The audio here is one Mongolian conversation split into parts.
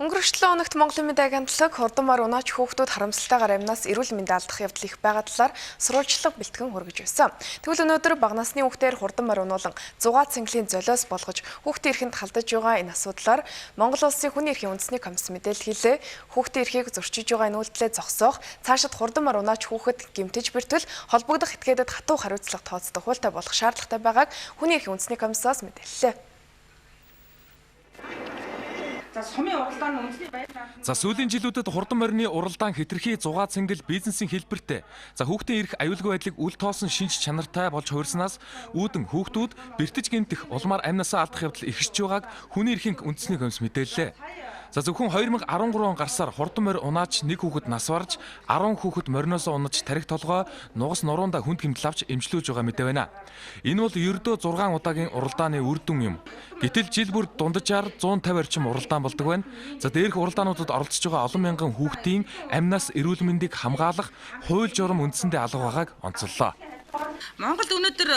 Өнгөрөх 7 хоногт Монголын мэдээ агентлаг хурдан морь унаач хүүхдүүд харамсалтайгаар амнаас эрүүл мэндэ алдах явдал их байгаа талаар сурвалжлага бэлтгэн хүргэж байсан. Тэгвэл өнөөдөр бага насны хүүхдээр хурдан морь унуулан зугаа цэнгэлийн золиос болгож хүүхдийн эрхэнд халдаж байгаа энэ асуудлаар Монгол улсын хүний эрхийн үндэсний комисс мэдээлэл хийлээ. Хүүхдийн эрхийг зөрчиж байгаа энэ үйлдэлээ зогсоох, цаашид хурдан морь унаач хүүхэд гэмтэж бэртэл холбогдох этгээдэд хатуу хариуцлага тооцдог хуультай болох шаардлагатай байгааг хүний эрхийн үндэсний комиссоос мэдээллээ. За сумын уралдаан үндэсний баяр За сүүлийн жилүүдэд хурдан морины уралдаан хэтэрхий зугаа цэнгэл бизнесийн хэлбэртэй. За хүүхдийн эрх аюулгүй байдлыг үл тоосон шинж чанартай болж хуурснаас үүдэн хүүхдүүд бэртэж гэмтэх улмаар амнасаа алдах явдал ихсэж байгааг хүний эрхийн үндэсний комисс мэдээллээ. За зөвхөн 2013 он гарсаар хурдан морь унаач нэг хүүхэд нас барж 10 хүүхэд мориноосоо унаж тархи толгой нугас нуруунда хүнд гэмтэл авч эмчлүүлж байгаа мэдээ байна. Энэ бол ердөө 6 удаагийн уралдааны үр дүн юм. Гэтэл жил бүр дунджаар 150 орчим уралдаан болдог байна. За дээрх уралдаануудад оролцож байгаа олон мянган хүүхдийн амнаас эрүүл мэндийг хамгаалах хууль журам үндсэндээ алга байгааг онцоллоо. Монголд өнөөдөр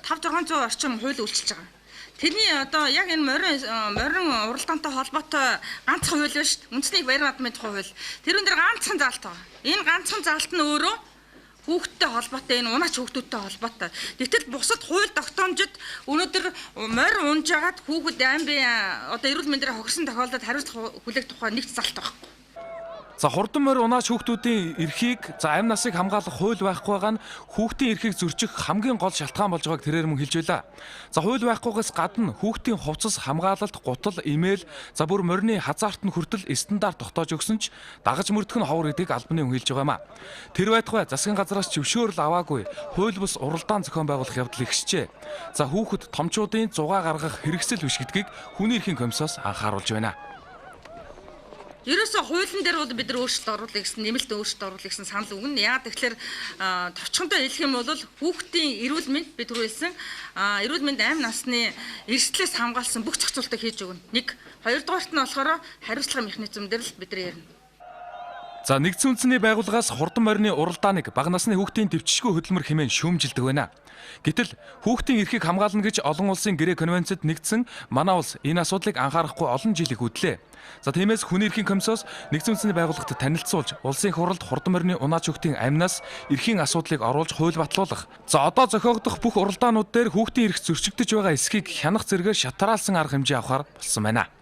5 600 орчим хууль үйлчилж байгаа. Тэрний одоо яг энэ морин уралдаантай холбоотой ганцхан хууль байна шүү дээ. Үндэсний баяр наадмын тухай хууль. Тэрэн дээр ганцхан заалт байгаа. Энэ ганцхан заалт нь өөрөө хүүхдтэй холбоотой, энэ унаач хүүхдүүдтэй холбоотой. Гэтэл бусад хууль тогтоомжид өнөөдөр морь унж агаад хүүхэд амь одоо эрүүл мэндээр хохирсон тохиолдолд хариуцлага хүлээх тухай нэг ч залт байхгүй. За хурдан морь унаач хүүхдүүдийн эрхийг за амь насыг хамгаалах хууль байхгүй байгаа нь хүүхдийн эрхийг зөрчих хамгийн гол шалтгаан болж байгааг тэрээр мөн хэлж байлаа. За хууль байхгүйгээс гадна хүүхдийн хувцас хамгаалалт, гутал, имэйл за бүр морины хазаарт нь хүртэл стандарт тогтоож өгсөн ч дагаж мөрдөх нь ховор гэдгийг албаны хүн хэлж байгаа юм а. Тэр байтугай засгийн газраас зөвшөөрөл аваагүй хууль бус уралдаан зохион байгуулах явдал ихсжээ. За хүүхэд томчуудын зугаа гаргах хэрэгсэл биш гэдгийг хүний эрхийн комиссоос анхааруулж байна. Ерөөсөө хуулийн дээр бол бид нар өөрчлөлт оруулах гэсэн, нэмэлт өөрчлөлт оруулах гэсэн санал өгнө. Яа тэгэхээр товчхондоо хэлэх юм бол хүүхдийн эрүүл мэнд бид түрүү хэлсэн эрүүл мэнд амь насны эрсдлээс хамгаалсан бүх зохицуултыг хийж өгнө. Нэг, хоёрдугаарт нь болохоор хариуцлага механизм дээр л бид нар ярина. За нэгдсэн үндэсний байгууллагаас хурдан морины уралдааныг бага насны хүүхдийн төвчшгүй хөдөлмөр хэмээн шүүмжилдэг байна. Гэтэл хүүхдийн эрхийг хамгаална гэж олон улсын гэрээ конвенцэд нэгдсэн манай улс энэ асуудлыг анхаарахгүй олон жил их үдлээ. За тиймээс хүний эрхийн комиссоос нэгдсэн үндэсний байгууллагт танилцуулж улсын хурлд хурдан морины унаач хүүхдийн амнаас эрхийн асуудлыг оруулж хууль батлуулах. За одоо зохиогдох бүх уралдаанууд дээр хүүхдийн эрх зөрчигдөж байгаа эсхийг хянах зэрэгээр шатараалсан арга хэмжээ авахар болсон байна.